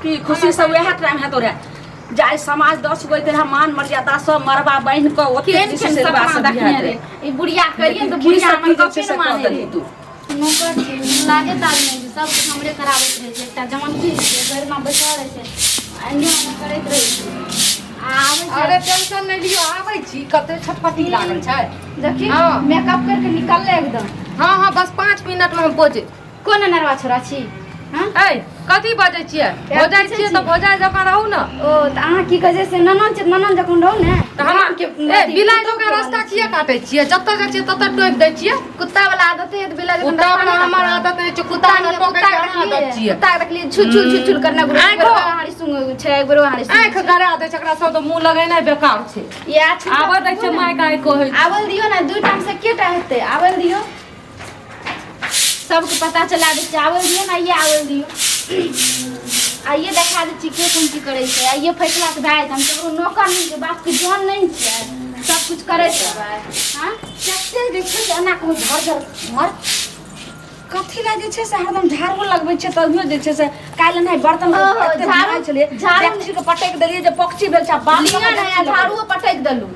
कि खुशी से वएह टाइम हेतो रहे जाय समाज 10 गो रहे मान मर्यादा सब मरबा बान्हि कऽ ओते केहन जे छै केहन से सपना रिवाज से देखने बियाह रे भेल। ई बुढ़िया करिए लेकिन तऽ की बुढ़िया सब हमर की जे गपे छै से ने कऽ माने देलही रे तू नौकर छै लाजे ताज नहि छै सब किछु हमरे कराबैत रहै छै एकटा जमन की छै भरि दिना बैसल रहै छै एन्ने ओन्ने करैत रहै छै आ आबै छै अरे टेंशन नहि लियौ आबै छी कते छटपटी लागल छै देखी हँ। मेकअप करके निकलले एकदम हँ हँ बस 5 मिनटमे हम पहुँचै। कोन अनरवा छोरा छी? हँ? ए, कथी बजै छियै? भौजाइ छियै तऽ भौजाइ जकाँ रहू ने। ओ तऽ अहाँ की कहै छै से ननन छै, ननन जकाँ रहू ने। तऽ हम गामके ए अथी बिलाइ पुतहु जकाँ के रास्ता बनै किया छी। काटै छियै? जतऽ जाइ छियै ततऽ टोकि दै छियै। कुत्ता वाला आदत है तऽ बिलाइ जकाँ कुत्ता रास्ता वाला नहि हमर काटत। आदत नहि छै। कुत्ता कुत्ता के टोकै कुत्ता के अहाँ आदत देखलियै छियै। कुत्ता के देखलियै छुल छुल छुल छुल करने गुरु आँखो। हारी सुंग छै, एक बेर हारी सुंग आँखि गड़ा दै छै एकरा सब तऽ मुँह लगेनाइ बेकार छै। या छुल आबऽ दै छै माय गाय कहै छै। आबल दियौ ने, दू टाइम से केटा हेतै? आबल दियौ, सबके पता चला दै छियै। आबल दियौ ने, आइए आबल दियौ, आइए देखा दै छियै के कोन चीज करै छै। आइए फैसला तऽ भए जेतै। हम ककरो नौकर नहि छियै, बापके जन नहि छियै, सब कुछ करैत रहबै। हँ, कते जे छै से एना कहूँ झर झर मर कथी लए जे छै से हरदम झाड़ू लगबै छै, तभियो जे छै से काल्हि नहि बर्तन ओहो, एते झाड़ू- धोआइ छलियै, झाड़ू- डेकची के पटकि देलियै जे पक्षी भेल छै आ बाप लिअ ने, झाड़ुओ पटकि देलहुँ।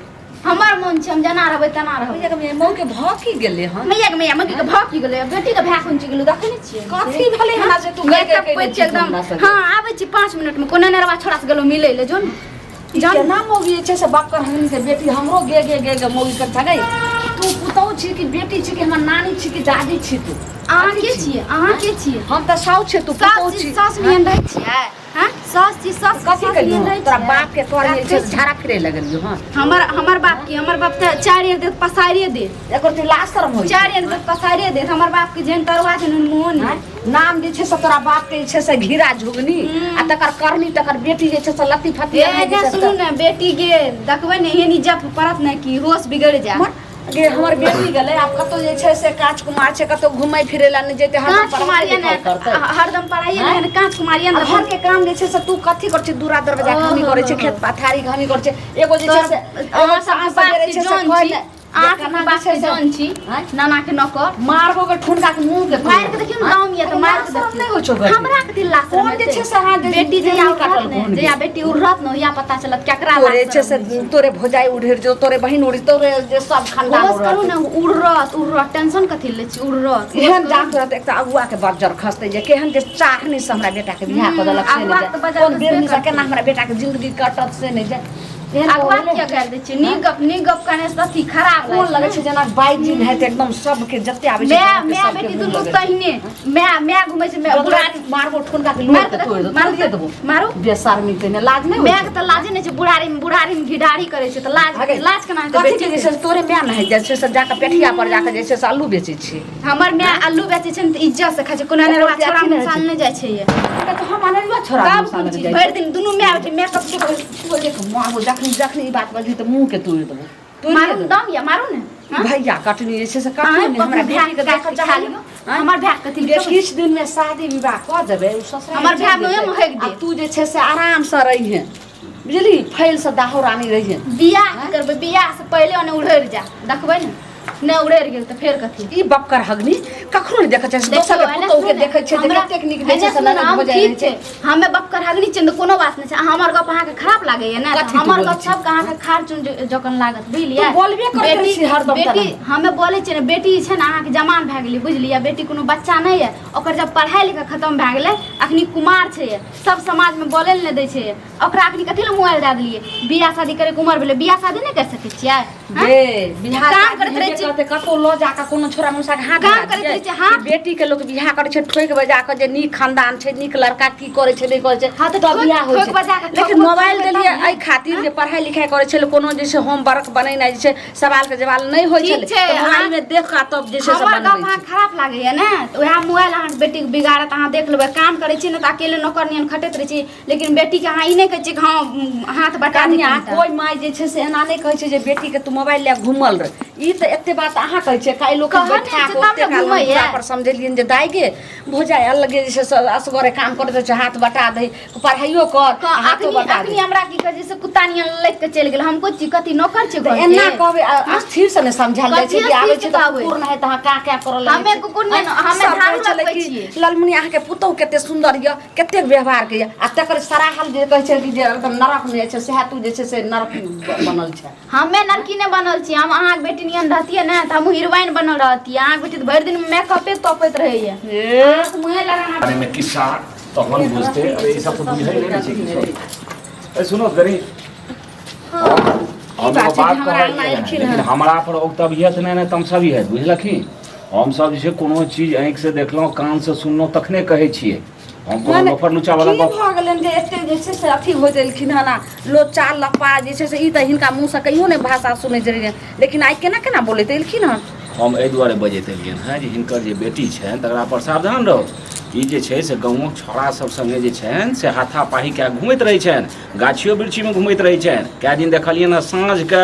हमर मोन छै, हम जेना रहबै तेना रहबै। मैया के मैया, मऊ के भऽ की गेलै हन? मैया के मैया, मौगी के भऽ की गेलै? बेटी के भाय कोन चीज गेलै? देखै नहि छियै? कथी भेलै हमरा से तू गै गै मेकअप कयने पोछि छी एकदम हमरा संगे? हँ, आबै छी 5 मिनटमे। कोनो नरवा छोड़ा से गेलहुँ मिलै लए, जो ने। ई जान। केना मौगी जे छै से बाप कर के बेटी हमरो गे गे गे गे मौगी कर छगै। तू पुतहु छी कि बेटी छी कि हमर नानी छी कि दादी छी तू? अहाँ के छियै? अहाँ के छियै? हम तऽ साउ छियै, तू पुतहु सास छी। सास नियन रहै छियै? हँ, सास छी, सास कथी सास कहियो नियन रहै तोरा छियै? बाप के कर जे छै से झाड़ा फिरे लगलियो हँ? हमर हमर बाप की? हमर बाप तऽ चारि एर देत, पसारिए देत। एकर तू लाज शरम होइ छै? चारि एर देत, पसारिए देत। हमर बाप के जेहन तरुआ छै ओहन मुँहो नहि। आँय? नाम जे छै से तोरा बाप के जे छै से घिरा झुगनी आ तकर करनी, तकर बेटी जे छै से लत्ती फत्ती ए एना जे ने छै से सुनू ने, बेटी गेल देखबै ने, एहन इज्जत पड़त ने कि होश बिगड़ि जायत। गे हमर बेटी गेलै, आब कतौ जे छै से काँच कुमार छै, कतौ घुमै फिरै लए नहि जेतै, हरदम काँच कुमारी पढ़ाइ ने लिखाइ करतै। हरदम पढ़ाइए ने, काँच कुमारी ने। घर के काम जे छै से तू कथी करै छै? दूरा दरवाजा घामी करै छै, खेत पथारी घामी करै छै। एगो जे छै से अहाँ एगो सब साँझ बाप सवेरे के छै से जौन कहै छी, ने अहाँ जे सब केना बाप जे छै के से जौन छी, आँय? नाना के नौकर। मारबो के ठुनका के मुंह के मारि के देखियौ ने, गाँव में तऽ मारि के शरम नहि होइ छौ देखियौ। गरी? हमरा कथी लाज शरम कोन जे हेतै? छै से अहाँ जे बेटी जहिया नहि काटल उड़त ने, घुन जहिया बेटी उड़त ने, ओहिया पता चलत केकरा तोरे लाज छै से शरम होइ छै। तोरे भौजाइ उड़ेर जो, तोरे बहिन उड़े, तोरे जे सब खानदान होश करू उड़त। ने, उड़त उड़त, टेंशन कथी लै छी, उड़त। एहन जात रहत एकटा अगुआ के बज्जर खसतै जे केहन जे चाहनी से हमरा बेटा के बियाह कऽ देलक से अगुआ नहि के जाय। बज्जर कोन खसबे बेरनी से करतै। केना हमरा बेटा के जिंदगी कटत से नहि जाय। एहन अगुआ होले। किया गारि दै छियै? नीक गप, नीक गप कहने से अथी खराब कोन लगै छै जेना बाइजी हेतै एकदम सबके जते आबै छै माय गाँवके माय सबके बेटी मुँह दुनू लगै छै। तहिने माय माय घुमै छै माय बुढ़ा बुढ़ारी मारबो ठुनका के मारि लोर के के तोड़ि देखू, देबो, मारू तोड़िए देबो। मारू। बेशर्मी केने लाज नहि होइ माय छै? के तऽ लाजे नहि छै। बुढ़ारी मे बुढ़ारी मे घिढारी करै छै तऽ लाज अगे, लाज केना हेतै कथी बेटी के जे के? छै से तोरे माय ने जाइ छै से जाके पेठिया पर जाके जे छै से अल्लू बेचै छै। हमर माय अल्लू बेचै छै ने तऽ इज्जत से खाइ छै, कोनो एकर अनरवा अथी छोड़ा नहि होइ मुसाल छै। नहि जाइ छै ये। तऽ हम अनरुआ छोड़ा तब मुसा कोन लग चीज जाइ भरि दिन दुनू माय बेटी मेकअप छै। देख मारबो, जखनी जखनी ई बात बजली तऽ मुँह के तोड़ि देबो, तोड़िए मारू देबो। दम या मारू ने, हाँ? भैया कटनी जे छै से कटनी अहाँ नहि, हमरा भाय बेटी के काटि देखऽ के खा चाहै लियौ। हमर भाय कथी जे किछु दिन मे शादी विवाह कऽ देबै, ओ ससुराल हमर चलि भाय मुँहे जेतै। मे हगि आ देत। तू जे छै से आराम से रहिहे, बुझली? फैल से दाहो रानी रहिहे। बियाह की करबै? बियाह से पहिले ओने उड़ेर जा, देखबै ने, नहि उड़ेर गेल तऽ फेर कथी? ई बक्कर हगनी कखनो नहि देखै छै। दोसर के देखियौ, एने पुतोहु के सुनू ने, देखै छै जे कतेक नीक जे छै एने से सुनू ने, ननद हम हो जाइ ठीक छै। छै, हमे बक्कर हगनी छियै तऽ कोनो बात नहि छै। हमर गप अहाँके खराब लागैया ने तऽ कथी तू हमर बोलै गप छी? सबके अहाँके खार चुन जकन लागत, बुझलियै? तू बोलबे करैत रहै छी हरदम बेटी तेना। हमे बोलै छियै ने, बेटी छै ने अहाँके जवान भए गेलै, बुझलियै? बेटी कोनो बच्चा नहि यऽ। ओकर जब पढ़ाइ लिखाइ खतम भए गेलै, अखनी कुमार छै, सब समाजमे बोलै लए नहि दै छै ओकरा। अखनी कथी लए मोबाइल दए देलियै? बियाह शादी करैके उमर भेलै, बियाह शादी नहि करि सकै छियै? हाँ? गे बियाह काम शादी करैत रहै हेबे छी। करतै, कतौ लऽ जाकऽ कोनो छोरा मुसा के हाथ काम धरा करैत दियै रहै छी, हाथ- कि बेटी के लोक बियाह करै छै ठोकि बजा कऽ जे नीक खानदान छै, नीक लड़का की करै छै नहि करै छै, हाँ, तऽ तब ठोकि- बियाह होइ ठोकि छै। बजा कऽ लेकिन ठोकबो मोबाइल करबै देलियै तब ने। एहि खातिर जे पढ़ाइ लिखाइ करै छै, कोनो जे छै होमवर्क बनेनाइ जे छै सवाल के जवाब नहि होइ ठीक छलै छै, तऽ मोबाइल अहाँ- मे देख कऽ तब जे छै से हमर गप बनबै अहाँके छै। खराब लागैया ने तऽ उएह मोबाइल अहाँके बेटीके बिगाड़त, अहाँ देख लेबै। काम करै छी ने तऽ अकेले नौकर नियन खटैत रहै छी, लेकिन बेटीके अहाँ ई नहि कहै छियै कि हँ, हाथ बटा दी कनिया कनिटा। कोइ माय जे छै से एना नहि कहै छै जे बेटीके तू मोबाइल लए घूमल रहे ई तऽ एते बात अहाँ कहै छियै काल्हि लोक कहने बैठा छै कऽ तब ने ओते काल हम घुमैए। पूरा पर समझेलियनि जे दाइ गे भौजाइ अलगे जे छै से असगरे काम करैत रहै छै हाथ बटा दही पढ़ाइयो कर हाथो अखनी बटा अखनी दही हमरा की कहै छै से कुत्ता नियन लैक के चलि गेल हम कोची कथी नौकर छै तऽ घर एना के? कहबै स्थिर से नहि समझायल जाइ छै कथी कि आबै स्थिर छै से तऽ कहबै? कुकुर नहि तऽ अहाँ का क्या करऽ लगै हमे छी। कुकुर नहि, आँय, हमे सब झाड़ू कहै छलै लगबै कि छियै। ललमुनि अहाँके पुतहु कते सुन्दर यऽ कते व्यवहारके यऽ आ तकर सराहल जे कहै छै कि जे एकदम नरकमे जाइ छै सएह तू जे छै से नरक बनल छै। हमे नरकी नहि बनल छी। हम अहाँके बेटी नियन रहतियै ने तऽ हमहूँ हीरोइन बनल रहतियै। अहाँके बेटी तऽ भरि दिन मेकअपे तोपैत रहैए, मुँहे लगाना बारे में किस्सा तहन बुझते। अरे ई सब तऽ बुझै नहि ने छै किछो। ए सुनो गरीब, हम बात एगो छै बात कि हमरा कहलियै अंगना हँ, एलखिन लेकिन हँ। हमरा पर औतबियत नहि ने तमसबियत, बुझलखिन? हमसब जे छै कोनो चीज आँखिसँ देखलहुँ, कानसँ सुनलहुँ, तखने कहै छियै। हम कोनो नहि, लफड़ लुच्चा वाला की गप भऽ गेलनि जे एते जे छै से अथी होइत एलखिन हन आ लोचा लपा जे छै से ई तऽ हिनका मुँहसँ कहियो नहि भाषा सुनैत रहियै, लेकिन आइ केना केना बोलैत एलखिन हन। हम एहि दुआरे बजैत एलियनि हँ जे हिनकर जे बेटी छनि तकरा पर सावधान रहू। ई जे छै से गाँवक छौड़ा सब सङ्गे जे छनि से हाथापाही कए घुमैत रहै छनि, गाछियो बिरछीमे घुमैत रहै छनि। कए दिन देखलियनि हँ साँझके,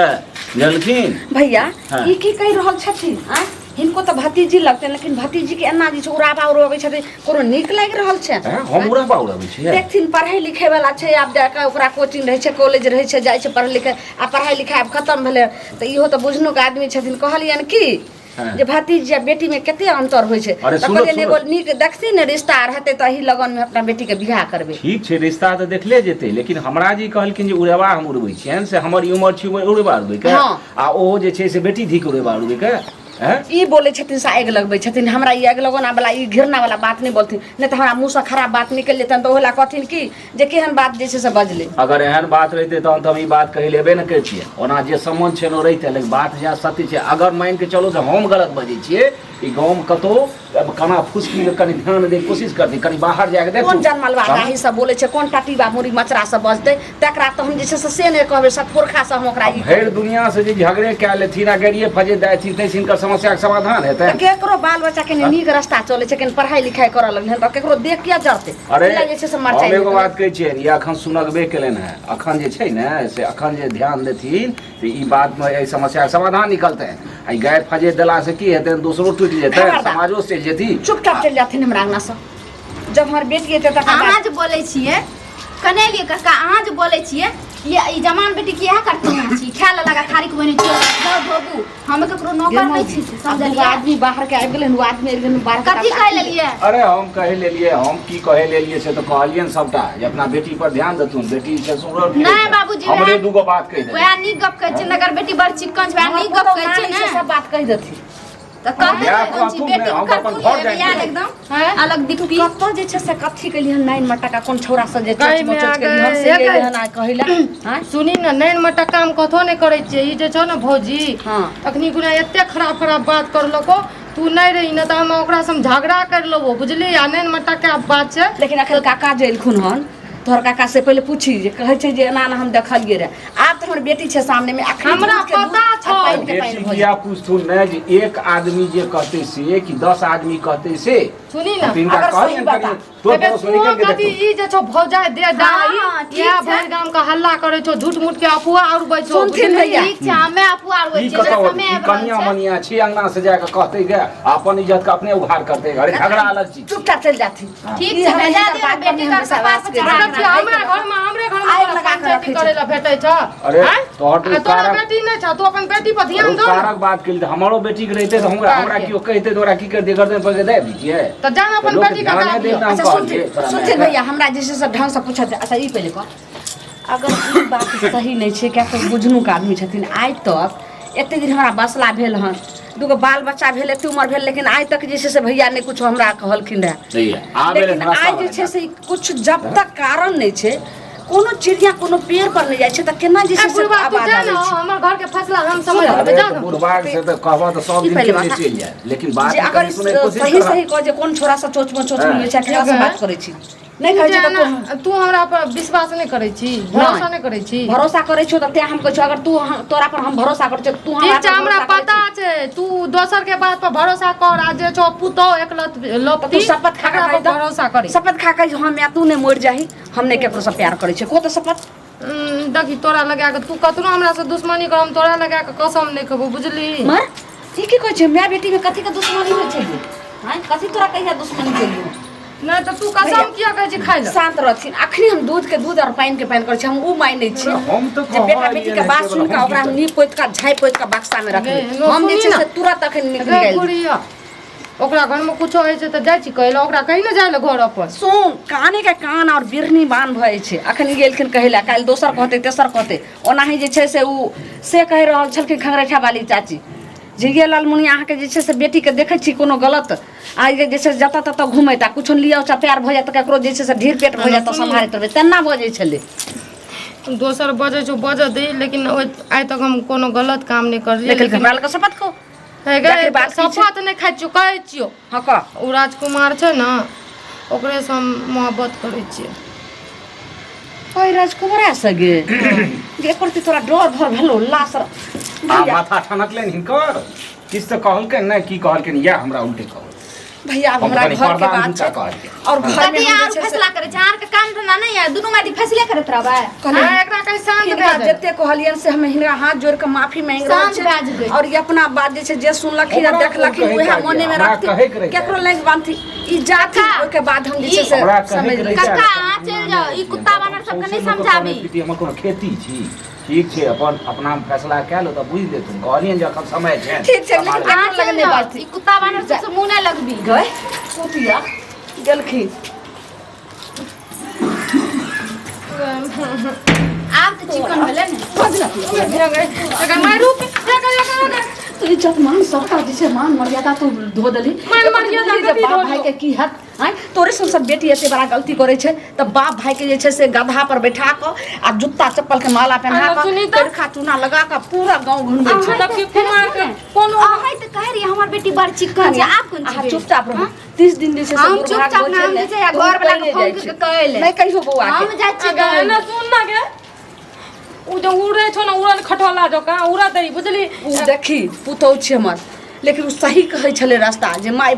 बुझलखिन? भैया हाँ। ई की कहि रहल छथिन? आँय, हिनको तऽ भतीजी लगतनि, लेकिन भतीजी के एना जे छै उड़ाबा उड़बै छथिन, कोनो नीक लागि रहल छै? हैं, हम उड़ाबा उड़ाबै छियै? देखथिन, पढ़ै लिखै वाला छै, आब जाकऽ ओकरा कोचिंग रहै छै, कॉलेज रहै छै, जाइ छै पढ़ै लिखै, आ पढ़ाइ लिखाइ आब खतम भेलै तऽ इहो तऽ बुझनुक आदमी छथिन। कहलियनि की हाँ। जे भतीजी आ बेटीमे कते अन्तर होइ छै, अरे तऽ सुनो, कहलियनि सुनो। एगो नीक देखथिन ने रिश्ता आर हेतै तऽ एही लगनमे अपना बेटीके बियाह करबै। ठीक छै, रिश्ता तऽ देखले जेतै, लेकिन हमरा जे कहलखिन जे उड़ेबा हम उड़बै छियनि, से हमर ई उमर छी उड़ेबा उड़बैके? हाँ। आ ओहो जे छै से बेटी धीके उड़ेबा उड़बैके? हैं? ई बोलै छथिन से आगि लगबै छथिन हमरा। ई आगि लगौना वाला, ई घृणा वाला बात नहि बोलथिन, नहि तऽ हमरा मुँहसँ खराब बात निकलि जेतनि तऽ ओहो लए कहथिन कि जे केहन बात जे छै से बजलै। अगर एहन बात रहितै तहन तऽ हम ई बात कहै लए एबे ने करितियै। ओना जे सम्बन्ध छै ने रहितै, लेकिन बात जहाँ सत्य छै, अगर मानि कऽ चलू जे हम गलत बजै छियै, ई गाँवमे कतहु काना फुसकी कनि ध्यान दै कोशिश करतै, कनि बाहर जाके देखू। कोन जनमलवा राही सब बोलै छै, कोन टटीबा मुड़ी मचरा सब बजतै, तकरा तऽ हम जे छै से नहि कहबै। सतपुरखा से हम ओकरा ई भरि दुनिया से जे झगड़े कए लेथिन आ गाड़िए फजे देथिन, ताहिसँ हिनकर समस्याके समाधान हेतै? तऽ केकरो बाल बच्चा कनि नीक रास्ता चलै छै, कनि पढ़ाइ लिखाइ करऽ लगलै तऽ केकरो देख किया जरतै? अरे जे छै से हम मरचाइ एगो बात कहै छियनि, ई अखन सुनगबे केलनि हेँ। अखन जे छै ने से अखन जे ध्यान देथिन तऽ ई बातमे एहि समस्याके समाधान निकलतनि। आ ई गारि फजे देलासँ की हेतनि? दोसरो टूटि जेतनि, खबरदार। समाजो चलि जेती। चुपचाप चलि जाथिन हमरा अंगनासँ, जब हमर बेटी एतै तकर अहाँ बाद। जे बोलै छियै कने लिए काका, अहाँ जे बोलै छियै ये ई जमान बेटी की इएह करतै छी, खाय लए लगा थारीक बनै छियै, जाउ धोबू। हम ककरो नौकर नहि छी, आब समझलियै? दूगो आदमी बाहर के आबि गेलै, ओ आदमी आबि गेलै बाहर के। कथी कहि लेलियै? अरे हम कहि लेलियै, हम की कहि लेलियै से तऽ कहलियनि सबटा जे अपना बेटी पर ध्यान देथुन, बेटी छै सुधरल फिरै नहि छै। बाबूजी, हमरे वएह- दूगो बात कहि देलियै। वएह नीक गप कहै छै नगर बेटी बड़ चिक्कन छै, वएह हमर नीक गप पुतहु कहै छै नानी ने छै, सब बात कहि देथिन। तऽ कहतै बियाह ने कोन चीज कहथुन ने, बेटी हम तऽ अपन करथुन घर ने, जाइ बियाह छियै। एकदम हैं? अलग दिखती। कतऽ जे छै से कथी केलियै हन नाइन मटका, कोन छौड़ा सब जे गई चोच में मोचोच आ केलियै हन गई, से हे गेलियै गई। हन आ कहै लए आँय? सुनी ने, नैन मटा काम कथो नहि करै छियै। ई जे छौ ने भौजी, हाँ। अखनी गुना एते खराब खराब बात करलको। तू नहि रही ने तऽ हम ओकरा से हम झगड़ा कर लेबो, बुझली? आ नैन मटा के बात छै। लेकिन अखन काका जे एलखुन हन तोहर काका, से पहिले पूछी जे कहै छै जे एना एना हम देखलियै रहे। आब तऽ हमर बेटी छै सामने मे, अखन हमरा दूध के दूध पता आ छौ। पानि के पानि बेटी भऽ किया पूछथुन ने जे एक आदमी जे कहतै से कि 10 आदमी कहतै से? सुनी ने, हम तऽ हिनका अगर सही कहलियनि बता। कनि तोर एबे पड़ोस में तू निकल के कथी देखो। ई जे छौ भौजाइ दे डाही, हाँ, ठीक इएह छै। भरि गाम के हल्ला करै छौ, झूठ मूठ के अफवाह उड़बै छौ। सुनथिन बुझली? भैया। ठीक छै, हमे अफवाह उड़बै ई छियै, कतऽ समय ई आबि रहल कनिया छै। मनिया छी, अंगना से जाके कहतै गे, अपन इज्जत के अपने उघार करतै। अरे झगड़ा अलग चीज। चुपचाप चलि जाथिन। ठीक ई छै, हमरा भेजा हिनकर दियौ बात पर बेटी नहि के हम कपार विश्वास पर करै चढ़ा मतलब के कि राखै हमरे छै। घर में, हमरे घर में आगि तोरा लगा के पंचायती रखै करे ला भेटै छौ? अरे, आँय? तोहर तऽ आ तोरा उपकारक- बेटी नहि छौ? तू अपन बेटी पर ध्यान दो ने। उपकारक बात केली तऽ हमरो बेटी के रहितै तऽ हमरा हमरा उपकार के। केओ कहितै तऽ ओकरा की करतियै? गर्दन पकड़ि दाबि दितियै? तऽ जान तऽ अपन लोक बेटी के ध्याने दाबि देत दियौ। ने, हम अच्छा कहलियै सुनथिन तोरा सुनथिन मायके। भैया, हमरा जे छै से ढङ्गसँ पूछत। अच्छा ई पहिले कह, अगर ई बात सही नहि छै, किएक तऽ बुझनुक आदमी छथिन, आइ तक एते दिन हमरा बसला भेल हन, दूगो बाल बच्चा भेल, एते उमर भेल, लेकिन आइ तक जे छै से भैया नहि कुछो हमरा कहलखिन रहए। सही है। आबे लेकिन रास्ता आइ जे बना। छै से ई कुछ जब तक कारण नहि छै, कोनो चिड़िया कोनो पेड़ पर नहि जाइ छै तऽ केना जे ए छै से बुढ़बा, तू आवाज जा आबै ने, छै? हमर घर के फैसला हम समझ लेबै। अरे जा तऽ ने। बुढ़बा से तऽ कहबह तऽ सब ई दिन पहिले के बता। चलि जायत, लेकिन बात जे अगर कनि सुनैके कोशिश सही करह। सही कह जे कोन छोरा से चोच मे चोच मिलबै छै, केकरा से हाँ। बात करै छी? नहि तू कहै जे छै तऽ ना, तू तू हमरा पर विश्वास नहि करै छी, भरोसा नहि करै छी? भरोसा करै छियौ तऽ तें हम कहै छियौ, अगर तू तोरा पर हम भरोसा करै छियौ, तू हमरा ठीक छै, पर हमरा भरोसा करै पता छी। छै, तू दोसर के बात पर भरोसा कर आ जे छौ पुतोह एकलत तऽ तू लपती शपथ खा तकरा कऽ पर कहि दऽ। भरोसा करी। शपथ खा कऽ हम या तू नहि मरि जाही, हम नहि केकरो से प्यार करै छियै, को तऽ शपथ। देखी तोरा लगा के तू कतनो हमरा से दुश्मनी कर, हम तोरा लगा के कसम नहीं खेबो, बुझली? मर ई की कहै छै? माय बेटी में कथी के दुश्मनी होइ छै? हैं, कथी तोरा कहिया दुश्मनी केलियौ? नहीं तो तू कसम किया कहै छी खाइ ले? शांत रहथिन। अखनी हम दूध के दूध और पानि के पानि करै छी, हम ऊ माय नहि छी हम तऽ जे बेटा बेटी के बात सुनि कऽ ओकरा हम नीप पोति कऽ झाँपि पोति कऽ बक्सा में रखबै। गे, हम जे सुनी छै ना। से तुरंत अखन गे निकालि। बुढ़िया, ओकरा घर में कुछो होइ छै तऽ जाइ छी कहै लए, ओकरा कही ने जाइ लए घर अपन। सुन, काने के कान और बिरनी बान भऽ जाइ छै। अखन गेलखिन कहै लए, काल्हि दोसर कहतै, तेसर कहतै। ओनाही जे छै से ऊ से कहि रहल छलखिन खंगरेठा वाली चाची जे ये लालमुनिया अहाँके जे छै से बेटीके देखै छी कोनो गलत आ जे छै जतऽ ततऽ घुमैत आ कुछो लिअ चप्यार भऽ जायत, ककरो जे छै से ढीर पेट भऽ जायत तऽ सम्हारैत रहबै, तेना बजै छलै। दोसर बजै छौ बजऽ दे, लेकिन आइ तक हम कोनो गलत काम नहि करलियै। लेकिन हमरा लग शपथ खो। हे गे, जाके बात की छै? शपथ नहि खाइ छियौ, कहै छियौ। हँ कह। ओ राजकुमार छै ने, ओकरेसँ हम मोहब्बत करै छियै। ओहि राजकुमारा से गे गे एकर तोरा डर भर भेलो लाश आ माथा ठनकलनि हिनकर, किछु तऽ कहलकनि नहि, की कहलकनि इएह हमरा उल्टे कहल। भैया हम हमरा कनि घर के पर्दा बात हिनका छै कहलियै। और घर में कथी हम आर जे छै से फैसला करै छै? अहाँके काम धंधा नहि यऽ, दुनू माटी फैसले करैत रहबै। कहलियै, आ, एकरा कहि शांत हिनका भए जाए। जते कहलियनि से हम हिनका हाथ जोड़ के माफी मांगि रहल शांत छी। भए जेबै। और ई अपना बात जे छै जे सुनलखिन आ ओकरा देखलखिन कोन उएह कहैके मने में हमरा रखथिन, कहैके रहै। केकरो लागि बांधथिन ई जाति, काका, ओहिके बाद हम जे छै से हमरा कहैके समझ रहै लेबै। काका, अहाँ चलि जाउ, ई कुत्ता बानर सबके नहि समझाबी। हमर कोनो खेती छी? ठीक छै, अपन अपना फैसला कए लो तऽ बुझि लेथुन। कहलियनि जे एखन समय छै। ठीक छै, लेकिन अहाँ केकरो लग चलि नहि जाउ, बाजथिन। ई कुत्ता बानर सबसँ मुँह नहि लगबी। गए कुतिया गेलखिन। आब तऽ चिकन भेलै ने। एकर माय रुक, एकर एकर एकर तू इज्जत मान सबटा जे छै मान मर्यादा तू धो देली। मान मर्यादा बुझली जे कथी बाप धो भाई के की हक आँय? तोरे सब सब बेटी एते बड़ा गलती करै छै तऽ बाप भाई के जे छै से गधा पर बैठा कऽ आ जुत्ता चप्पल के माला पहना अरे कऽ सुनी तऽ। पेरखा चूना लगा कऽ पूरा गाँव घुमबै छै। मतलब कि कुमार के कोनो अहाँ तऽ कहै रहियै हमर बेटी बड़ चिकन छै, आब कोन अहाँ चीज? चुपचाप रहू। 30 दिन जे छै से हम दुर्भाग्य चुपचाप होइ ना, छै हम ने, जे छै तऽ ओ घरवला के पहिले फोन जाइ कऽ छै। के कहै लए। नहि कहियो बौआ के। हम जाइ छियै अगे कहै ने लए। सुन ना गे, उ जे उड़ै छौ ने उड़ल खटोला जकाँ उड़त ई, बुझली? ओ देखी पुतहु छै हमर, लेकिन ओ सही कहै छलै रास्ता जे माय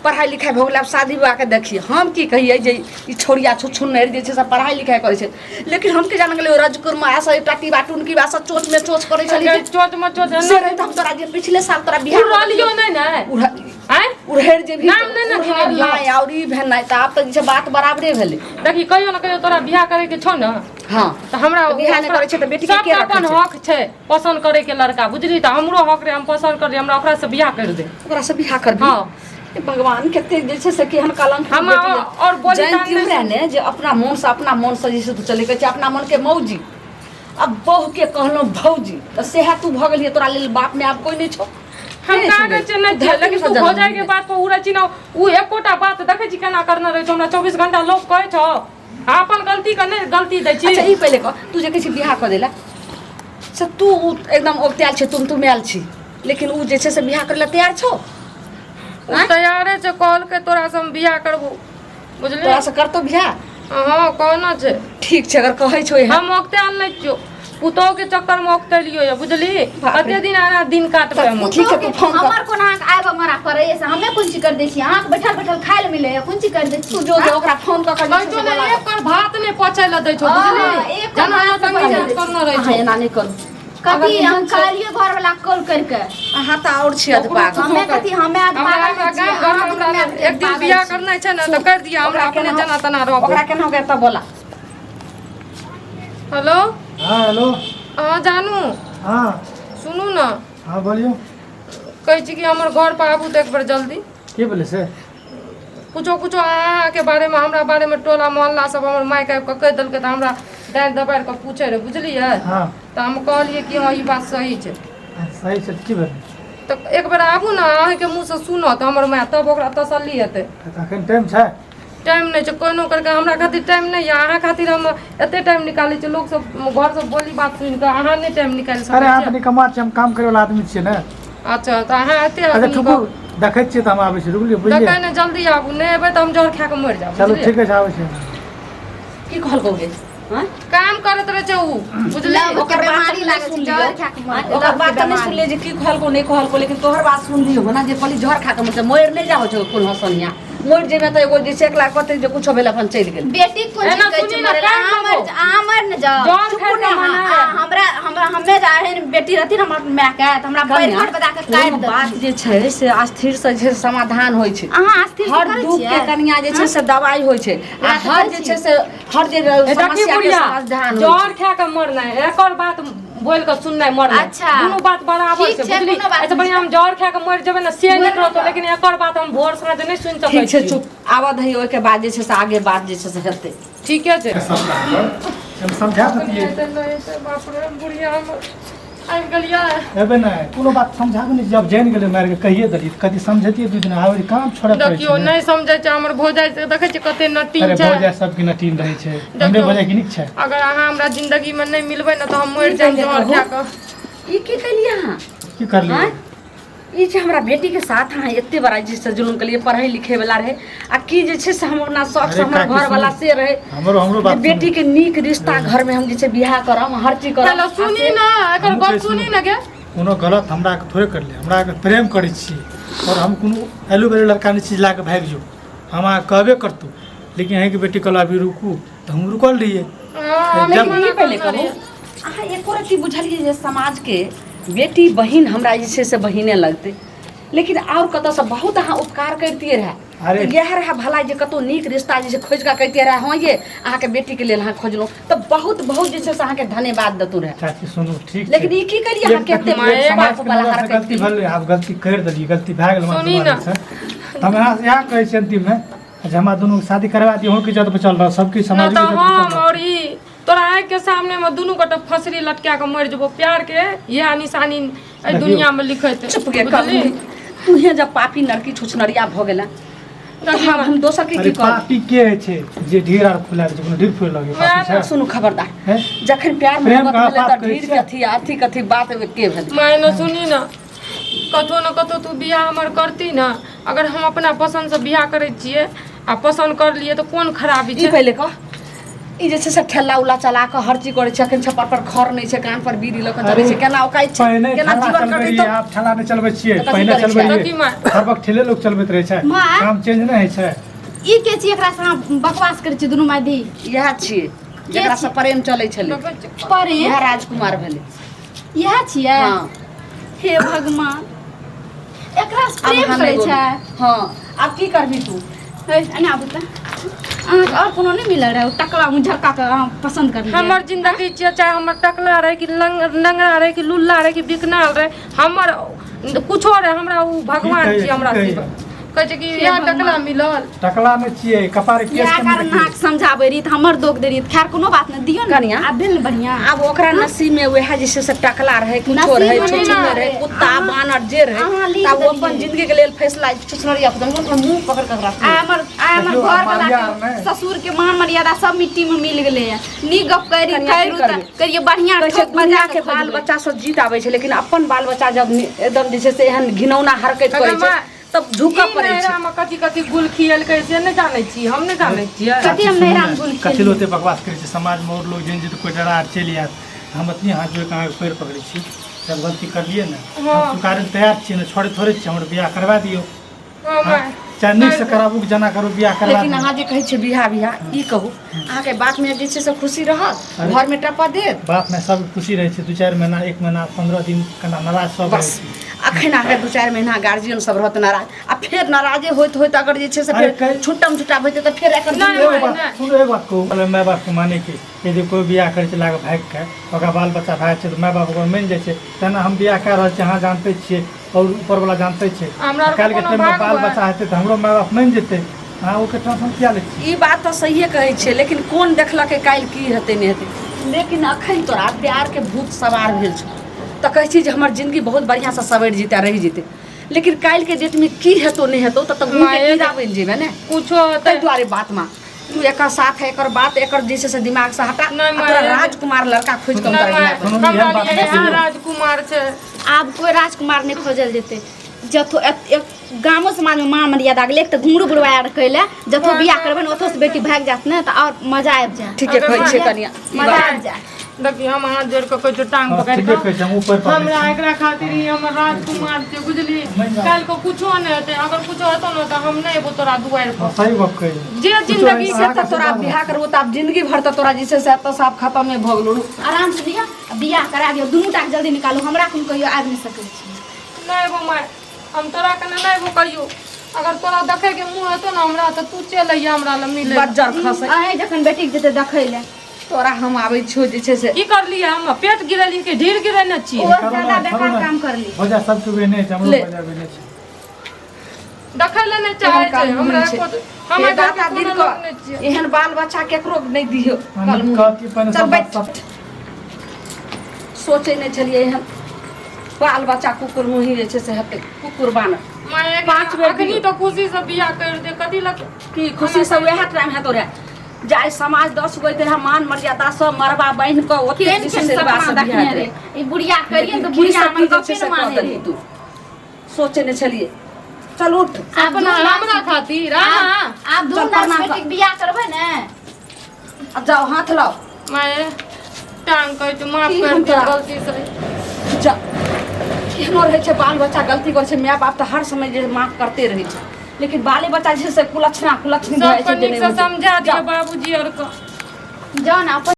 पढ़ाइ लिखाइ भऽ गेलै, आब शादी विवाहके देखी। हम की कहियै जे ई छौड़िया छुछुन्नरि जे छै से पढ़ाइ लिखाइ करै छै, लेकिन हम की जान गेलियै रजकुरमा से टटीबा टुनकीबा से चोचमे चोच करै छलै जे चोच में चोच से रहै तऽ हम तोरा जे पिछले साल तोरा बियाह उड़लियो नहि ने आँय उड़हेर जे भी नाम नहि ने उड़हेर गिनलियौ। नहि आओर ई भेनाइ तऽ आब तऽ जे छै बात बराबरे भेलै। देखी कहियो ने कहियो तोरा बियाह करे के छौ ने। हँ तऽ हमरा तऽ बियाह नहि करै छै तऽ बेटीके के सबके रखै अपन छै? हक छै पसन्द करे के लड़का, बुझली? तऽ हमरो हक रहे, हम पसन्द करियै, हमरा ओकरा से बियाह कर दे। ओकरा से बियाह करबी? हँ। हे भगवान, कते जे छै से केहन कलंक हम बेटी है। और बोली तान जानती नहि रहे ने जे अपना मोन से अपना मोन से जे छै तू चलै छै अपना मन के मौजी। अब बहू के कहलहुँ भौजी तऽ सेहा तू भऽ गेलियै, तोरा लेल बाप में आब कोई नहि छौ। हम नहि कहाँ छौ कहै छियै नहि छियै, धरती लेकिन पर तू जन्म हो जाए के लेने। बाद पर उड़ै छी ने, उ एकोटा बात देखै छी केना करने रहै छौ? हमरा 24 घंटा लोक कहै छौ आ अपन गलती के नहि गलती दै छी। अच्छा ई पहिले कह, तू जे कहै छी बियाह कऽ देला से तू उ एकदम औगतायल छै, तुम तुमायल छी, लेकिन उ जे छै से बियाह करै लए तैयार छौ? उ तैयारे छै, कहलकै तोरा से हम बियाह करबो, बुझलियै? तोरा से करतौ बियाह? हँ कहना छै। ठीक छै, अगर कहै छौ एहन। हम औगतायल नहि छियौ, पुतोह के चक्कर में औगतेलियो ये, बुझली? बाप रे। कते दिन आना दिन काटबै हम? ठीक छै, तू फोन कर। हमर कोन अहाँके आबि मरा करैए से हमे कोन चीज कर दै छी? अहाँके बैठल बैठल खाय लए मिलैए, कोन चीज कर दै छी? तू जो जो ओकरा फोन कऽ कऽ जे कहै छै छौ से ने बोला। एक कर भात नहि पचै लए दै छौ, हँ, बुझली? एक कर जेना भात तंगी नहि पचै करने रहै अहाँ छौ। एना नहि करू। कथी हम कहलियै घरवला कॉल करके? अहाँ तऽ आओर छी अधपागल। हमे कथी, हमे आज हमरा पागल हमरा नहि छियै, गाम घर अहाँ हमरा दुनू माय एक दिन पागल बियाह छी। करनाइ छै ने तऽ कर दिया, हमरा ओकरा अपने केना जेना तेना रहबो। ओकरा केना के तऽ बोला। हेलो। हाँ हेलो। अहाँ जानू? हाँ। सुनू ने। हाँ बोलियो। कहै छी कि हमर घर पर आबू तऽ एक बेर जल्दी। की बोले से? कुछो कुछो अहाँके बारेमे हमरा बारेमे टोला मोहल्ला सब हमर मायके आबि कऽ कहि देलकै तऽ हमरा दाँत दबारि कऽ पूछै रहै, बुझलियै? हाँ। तऽ हम कहलियै कि हँ ई बात सही छै। सही छै की भेलै? तऽ एक बेर आबू ने, अहाँके मुँहसँ सुनत हमर माय, तब ओकरा तसल्ली हेतै। तऽ अखन टाइम छै? टाइम नहि छै कोनो करके, हमरा खातिर टाइम नहि यऽ, अहाँ खातिर हम एते टाइम निकालै छियै। लोक सब घर सब बोली बात सुनि कऽ अहाँ नहि टाइम निकालि अरे सकै अहाँ छियै? तऽ निकम्मा छियै, हम काम करे वाला आदमी छियै ने। अच्छा तऽ अहाँ एते अच्छा अखनी ठुकू, देखै छियै तऽ हम आबै छी, रुकलियै बुझलियै? देखै ने जल्दी आबू, नहि एबै तऽ हम जहर खा कऽ मरि जायब। चलू बुझलियै? ठीक छै, आबै छी। की कहलकौ गे? हँ? काम करैत रहै छै उ, बुझलियै? लव के ओकर बात बीमारी नहि लागल छै, सुनलियौ। जहर खा के मरतै, ओकर लव के बात तऽ नहि बीमारी। सुनलियै जे की कहलकौ नहि कहलकौ, लेकिन तोहर बात सुनलियौ ना जे कहली जहर खा कऽ मरतै, मरि नहि जाहो छौ कोन हसनिया। मरि जेबै तऽ एगो जे छै एकला कहतै जे कुछो भेल अपन चलि गेल। बेटी कोन एना चीज कहै सुनी छै ना, मरे ला? काटि अहाँ मर लेबो। अहाँ मर ने जाओ। जर चुप खाइ ना, के मना आ, हमरा हमरा हमे जे एहन बेटी रहती ने हमर माय के तऽ हमरा पैर कन्या, फट बजा के काटि कोनो बात देती। जे छै से स्थिर से जे समाधान होइ छै। अहाँ स्थिर से हर करै दुख के छियै? कनिया जे छै से दवाई होइ छै आ वएह तऽ हर कहै जे छी। छै से हर जे देखी समस्या के बुढ़िया समाधान होइ छै। जर खा के मरनाइ एकर बात बोल के सुननाइ मरनाइ अच्छा। दुनू बात बराबर ठीक छै छै, बुझली। कोनो बात एहिसँ बढ़िआँ हम जर खा के मरि जेबै ने से नीक रहतौ, लेकिन एकर बात हम भोर साँझ नहि सुनि सकै ठीक छै छी। चुप आबऽ दही, ओहिके बाद जे छै से आगे बात जे छै से हेतै। ठीके छै। हम समझा सकतियै। बाप रे बुढ़िया हम आबि गेलियै। एबै नहि कोनो बात समझाबै नहि, जब जानि गेलै मारि के कहिए देलियै तऽ कथी समझैतियै, दू दिन आबै काम छोड़ै पड़ै देखियौ छै ने। नहि समझै छै हमर भौजाइ से, देखै छियै कते नटीन अरे छै। भौजाइ सबके नटीन रहै छै, हमरे देखियौ। भौजाइ की नीक छै। अगर अहाँ हमरा जिंदगी में नहि मिलबै ने तऽ हम मरि की जायब कहलियै जहर कहू? खा कऽ। ई की केलियै अहाँ? की करलियै? आँय? ई जे हमरा बेटी के साथ अहाँ एते बड़ा जे से जुलुम केलियै, पढ़ै लिखै वाला रहै आ की जे छै से हम अपना शौक से अरे हमर काकी घर वाला सुनू। से रहै हमरो हमरो जे बात बेटी के नीक रिश्ता घर में हम जे छै बियाह करम, हर चीज करम। हेलो सुनी ना एकर हमहूँ गप कहै सुनी सुनू। ना गे। कोनो गलत हमरा के थोड़े करलियै, हमरा के प्रेम करै छी और हम कोनो एलू बेलू लड़का नहि छी ला के भागि जो, हम अहाँ कहबे करतू, लेकिन अहीँके बेटी कहल अभी रुकू तऽ हम रुकल रहियै। हाँ, हम जब- मना लेकिन ई पहिले करने कहू रहियै। अहाँ एको रत्ती बुझलियै जे समाजके बेटी बहिन हमरा जे छै से बहिने लगतै, लेकिन आओर कतऽसँ बहुत अहाँ उपकार करितियै रहए। अरे। तऽ इएह रहए भला जे कतहु नीक रिश्ता जे छै खोजि कऽ कहितियै रहए, हँ ये अहाँके बेटीके लेल अहाँ खोजलहुँ तऽ बहुत बहुत जे छै से अहाँके धन्यवाद देतहुँ रहए। चाची सुनू ठीक छै, लेकिन ई की करियै अहाँ एक कते एक समाज बाप के वाला नजर से हरकत गलती भेलै, आब गलती करि देलियै, गलती भए गेल हमरा सुनी ना। दिमाग से। तऽ हम अहाँ से इएह कहै छी अंतिममे जे हमरा दुनूके शादी करवा दियौ, अहूँके इज्जत बचल रहत, सबके ना समाजके तऽ इज्जत हम बचल रहत। और ई तोरा आँखि के सामने में दुनू गोटा फसरी लटका के मरि जेबो, प्यार के इएह निशानी एहि देखियौ। दुनिया में लिखैत। चुप गे बुझली? कभी तूहे जब पापी नरकी छुछनरिया भऽ गेला तऽ हम दोसर के अरे की कहब? पापी के होइ छै जे ढीर आर फुलायल छै, कोनो ढीर फुल लगे पापी छै? सुनू खबरदार, हैं? जखन प्यार प्रेम मोहब्बत कहाँ भेलै पाप तऽ कहै ढीर छै? कथी अथी कथी बात के भेलै? माय ने सुनी ना, कतहु ने कतहु तू बियाह हमर करती ने, अगर हम अपना पसन्दसँ बियाह करै छियै आ पसन्द कर लियै तऽ कोन खराबी ई छै? पहिले कह, ई जे छै से ठेला उला चला कऽ हर चीज करै छै, अखन छप्पर पर खर नहि छै, कान पर बीड़ी लऽ कऽ चलै छै, केना औकाइत छै, पहिने केना ठेला जीवन चलबै कटैतौ? रहियै, आब ठेला नहि चलबै छियै, तऽ कथी पहिने करै चलबै छियै? तऽ की माय? रहियै, हर वक्त ठेले लोक चलबैत रहै छै, माँ? काम चेंज नहि होइ छै। ई के छी एकरा से अहाँ बकवास करै छी दुनू माय धी? इएह छियै जकरा से प्रेम चलै छलै। प्रेम? इएह राजकुमार भेलै। इएह छियै? हँ। हे भगवान, एकरा से आब प्रेम अहाँ करै नहि बोलू। छै? हँ, आब की करबही तू? हे, एना आबू तऽ अहाँके आओर कोनो नहि मिलल रहै, ओ टकला मुझक्का के अहाँ पसन्द करलियै? हमर जिंदगी छियै, चाहे हमर टकला रहै कि लंगड़ा रहै कि लुल्ला रहै कि बिकनाल रहै, हमर कुछो रहै, हमरा ओ भगवान की कहैया, छियै। हमरा की कहैया? सिवा कहै छै कि इएह टकला मिलल। टकला नहि छियै, कपार केस इएह कम कारण देखियौ। अहाँके समझाबै रही तऽ हमर दोख दे रही। खैर कोनो बात नहि, दियौ ने। कनिया। आब भेल ने बढ़िआँ? आब ओकरा नसीब में वएह जे छै से टकला रहै, कुछो नसीब रहै, में छुछुनर नहि रहै, रहै। कुत्ता अहाँ- बानर जे रहै, अहाँ लिख तऽ आब ओ अपन देलियै। जिंदगी के लेल फैसला छुछुनरिया मुंह पकड़ कऽ आ राखू। हमर देखियौ, घर वाला मारिया के नहि। ससुर के मान मर्यादा सब मिट्टी में मिल गेलै है। नीक गप करी कनिया की करू तऽ करबै? करियै बढ़िआँ, कहै छै ठोक दुनिया बजा के के बाल खोजबै। बच्चा सब जीत आबै छै, लेकिन अपन बाल बच्चा जब एकदम जे छै से एहन घिनौना हरकत करै छै माँ, तब झुकऽ ई पड़ै छै। नैहरामे कथी कथी गुल खियलकै से नहि जानै छी, हम नहि जानै छियै। कथी हम नैहरामे गुल कथी लए खेलियै? ओते बकवास करै छै? समाजमे आओर लोक जानि जेतै, कोइ डरा आर चलि आयत। हम अपने हाथ जोड़ि कऽ अहाँके पैर पकड़ै छी, जब गलती करलियै ने हम स्वीकारै लए तैयार छियै ने, छोड़ै थोड़े छियै, हमर बियाह करवा दियौ। हँ माय। चाहे नीकसँ कराबू कि जेना करू, बियाह करवा लेकिन दियौ। अहाँ जे कहै छियै बियाह बियाह, ई कहू अहाँके बाप माय जे छै से खुशी रहत, अरे। घरमे टपा देत? बाप माय सब खुशी रहै छै, 2-4 महीना, 1 महीना, 15 दिन कना नाराज सब रहै बस छै। अखन अहाँके 2-4 महीना गार्जियन सब रहत नाराज आ फेर नाराजे होइत होइत अगर जे छै से अरे फेर छुट्टम छुट्टा होइतै तऽ फेर एकर नहि, एगो बात नहि। सुनू, एगो बात कहू, पहिले माय बापके मानैके, यदि कोइ बियाह करै छै लागे भागि कऽ, ओकरा बाल बच्चा भए जाइ छै तऽ माय बाप ओकर मानि जाइ छै, तेना हम बियाह कए रहल छी, अहाँ जानते छियै और ऊपरवला जानते छै। हमरा आरके काल्हिके कोनो टाइममे भाग बाल हुए। बच्चा हेतै तऽ हमरो माय बाप मानि जेतै, अहाँ ओके टेंशन किया लै छियै? ई बात तऽ सहिए कहै छियै, लेकिन कोन देखलकै काल्हि की हेतै नहि हेतै, लेकिन अखन तोरा प्यारके भूत सवार भेल छौ तऽ कहै छी जे हमर जिंदगी बहुत बढ़िआँसँ सवरि जेतै आ रहि जेतै, लेकिन काल्हिके डेटमे की हेतौ नहि हेतौ तऽ मुँहके माय, कीड़ा बनि जेबै ने। कुछो होतै ताहि दुआरे बात मान तू, एकर साथ एकर बात एकर जे छै से दिमाग से हटा नहि, आ माय, तोरा राजकुमार लड़का खोजि कऽ हम नहि तोरा माय, बियाह करब। कोनो हमरा एहन बात लिए नहि इएह छै। राजकुमार छै। आब कोइ राजकुमार नहि खोजल जेतै। जथो गामो समाजमे मान मर्यादा गेलै, एक तऽ घुंघरू बुढ़वा आर कैले जथो बियाह करबै ने ओथो से बेटी भागि जायत ने तऽ आओर मजा आबि जायत। ठीके कहै छियै कनिया, ई मजा बात आबि जायत। देखी हम हाथ जोड़ कऽ कहै छियौ टांग हाँ, पकड़ि ठीके कऽ कहै छै हम ऊपर पकड़ै हमरा छी। एकरा खातिर ई हमर राजकुमार छै बुझली मानि जाउ। काल्हि को कुछो नहि हेतै अगर कुछो हेतौ ने तऽ हम नहि एबो तोरा दुआरि हाँ, पर सही गप कहै छै। जे जिंदगी से तऽ तोरा बियाह करबो तऽ आब जिंदगी भर तऽ तोरा जे छै से एतऽ साफ खतमे भऽ गेलो आराम से दिअ आ बियाह करा दियौ दुनू टाके जल्दी निकालू हमरा कोनो कहियो आबि नहि सकै छी नहि एबो माय हम तोरा कने नहि एबो कहियो अगर तोरा देखैके मुँह हेतौ ने हमरा तऽ तू चलि अइहे हमरा लग मिलै बज्जर खसै अहें जखन बेटीके जेतै देखै लए तोरा हम आबै छियौ जे छै से की करलियै हम पेट गिरेलियै कि ढीर गिरेने छियै ओ करू ज्यादा ने, बेकार छोड़ू ने। काम करली भौजा सबके वे नहि छै हमरो ले। भौजा वे नहि छै देखै लए नहि चाहै छै हमरा एको हम हे एकर दाता कोनो दिन लोक नहि कऽ छियै एहन बाल बच्चा केकरो नहि दियौ माने कलमुँही। कहत कि पहिने चल सब बैठ सब सोचै नहि छलियै एहन बाल बच्चा कुकुर मुँही जे छै से हेतै कुकुर बानर माय पाँच बेर अखनी दियौ। तऽ खुशी से बियाह कर दे कथी लग की खुशी से वएह टाइम हेतो रहे जाय समाज 10 गो रहे मान मर्यादा सब मरबा बान्हि कऽ ओते केहन जे छै केहन से सपना रिवाज से देखने बियाह रे हेतै। ई बुढ़िया करियै लेकिन तऽ की बुढ़िया सब हमर की जे गपे छै ने से कऽ माने देलही रे तू सोचै नहि छलियै चल उठ आब अपना धूमधाम हमरा खातिर हाँ आब चल धूमधाम प्रणाम से कर। बेटीके बियाह करबै ने अब जाओ हाथ लाओ माय टांग कहै छै माफ की कर हम दे तोरा- गलती से जा केहनो रहै छै बाल बच्चा गलती करै छै माय बाप तऽ हर समय जे माफ करते रहै छै लेकिन बाले बच्चा जे छै से कुलक्षणा कुलक्षणी भए जाइ सबके छै जे नीक नहि से होइ छै। समझा दियौ जाओ। बाबूजी आर के जाउ ने अपन